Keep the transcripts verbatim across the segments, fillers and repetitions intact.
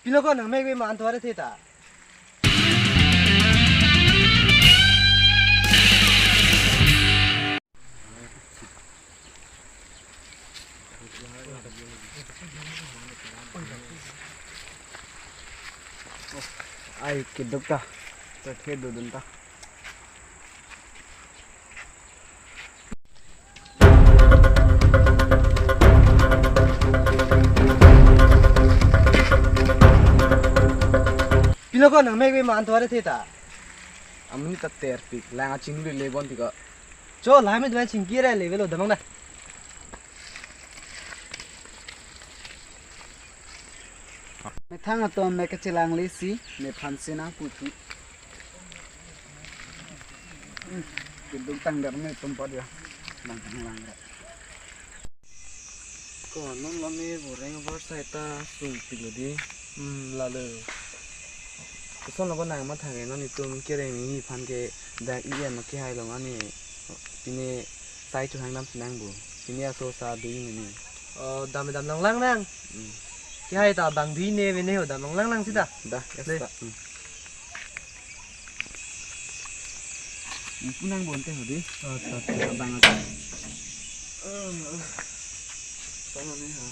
Pilo ko nang mek ve ma antuare theta. Ai keduk ta. Ta the dodun ta. Pilo ko nang mek ve ma antuare theta. Amonit ta terpik lang achinglu le bon tiko. Cho, lahai me dua chingki re le velo damang da. Methang atum me kachelang lesi, nephan si nangputhu. Hmm, keduk tangdet me atum pad ya. Bang tang lang re. Ko non lame boreng abar sai ta sungpik lo di. Hmm, lalo. Koson lo ko nang matha ke non itum kereng ni phan ke dak i em ke hai long ani. Pine sai chu hang dam sinang bu. Pine aso sa dui mene. Oh, dam dam long lang nang. Hmm. Ke hai ta bang dui ne ve ne ho dam long lang nang sita. Dah, ya. Le. Sita. Hmm. Punang bonte hodi. Oh, to, to. Abang aja. Sana ni ha.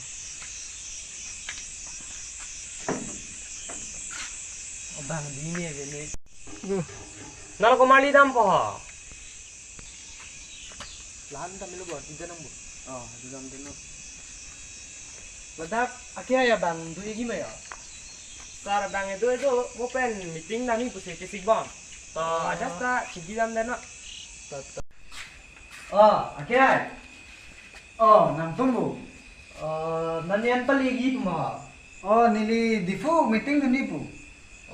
Abang dui ne ve ne. Nal ko mali dam po ha. Lahan ta melo bo, tidak nang bo. Oh, itu dam deno. Ladak, ake hai abang dui agi ma ya? Sar abang edo edo, mo pen meeting nami pusi kesik bom. To, aja ta chingki dam deno. To, to. Oh, ake hai. Oh, nangtum bo. Oh, nani an pali agi ma? Oh, neli Diphu meeting dunji pu.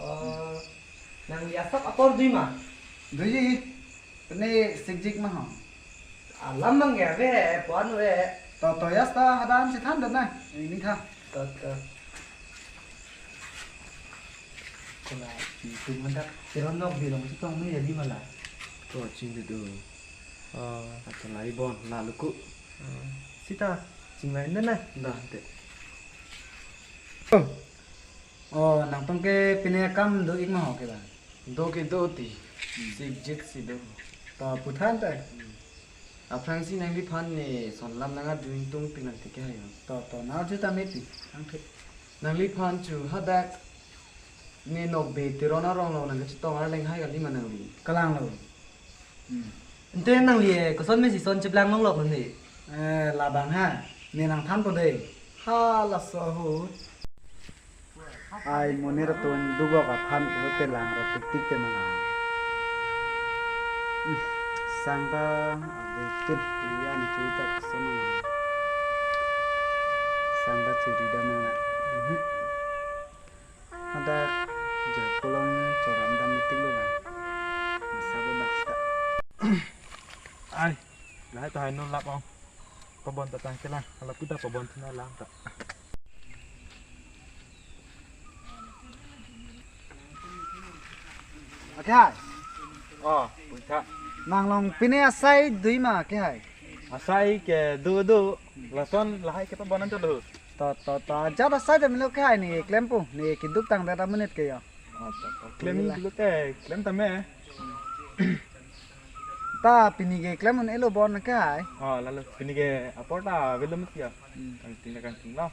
Oh, nangli asap apor dui ma? Dui. Pine sikjik ma ho. Alam mang ya ve, puan ve. To, to, ya sta hadan si than dan na. Ini tha. To, to. Kona, itu mandak, teron nok bilong si tong ni jadi mala. To, ching de do. Oh. Atau lai bon, lalu ku. Oh. Sita, ching lain dan na. Dah, te. Oh. Oh, nangtum ke pine akam do ik ma ho ke ba? Do ke do ti. Hmm. Sikjik si do. To puthan ta. Hmm. Aphrangsi nangliphan ne sonlam nang adun tung pinang ti ke hayo. To, to, nang arju ta me ti. Nang thik. Nangliphan chu hadak ne nokbe teron arong lo nang kachetong arleng hai kali ma nangli. Kalang lo. Hmm. Ante nangli, eh, koson me si son cheplang long lok nangli. Eh, labang ha. Ne nangthan po dei. Ha, laso ahut. Ai, monit atum dugok aphan ko te lang ro tik tik te mana. Hmm. Sang ta, abe tut, ya ni chui ta koson mana. Sang ta chiri da mana. Mhm. Ada je pulang choram dam meeting lo lang. Masa bo baksa. Ai, lahai ta hai non lap ong. Pabon ta tang ke lang, kalau kita pabon thina lang ta. Ake hai. Oh, pucha. Nang long pine asai dui ma ake hai. Asai ke do do, lason lahai ke pabon an ta do. To, to, to, ajat asai ta melo ke hai ne klempo, ne keduk tangdet amonit ke ya. Oh, to, to. Klem dulu ke, klem tame. Ta pini ke klem un-elo bon ke hai. Oh, lalu pini ke apor ta velo mati ya. Hmm. Kangting na kangting lo.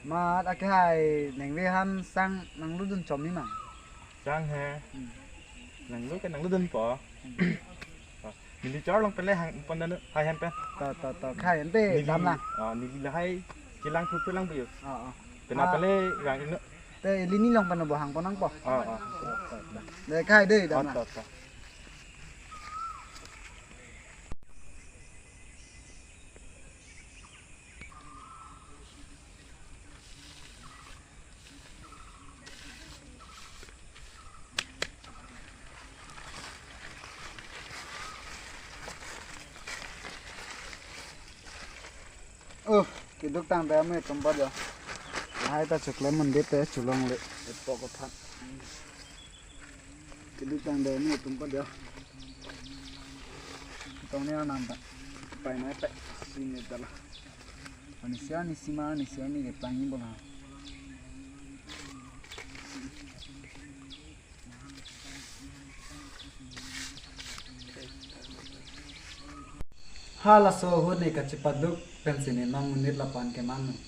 Mat ake hai neng ve han sang nanglu dun chom ni ma. Sang he. Hmm. Nanglu ke nanglu dun po. Hmm. Oh, neli chor long pele hang pon dan hai han pen. To, to, to, khai ante neli, dam lang. Ah, neli lahai chelang thu thu lang bu yo. Oh, oh. Pena, ah, pele rang ino. Te ili ni long pen bo hang pon nang po. Oh, oh. To, to, to. De khai de dam, oh, lang. To, to. Oh, keduk tangdet me tum pa jo. Hai ta chuklem mandi te chulong le. Epok ko phan. Keduk tangdet me tum pa jo. Tong ni anam ta. Pai nai pe. Sini dala. Ani sia ni sima ni sia ni ke tangi bola. Halaso ahut ne kachepaduk pensi ne non monit lapu-an kemang non.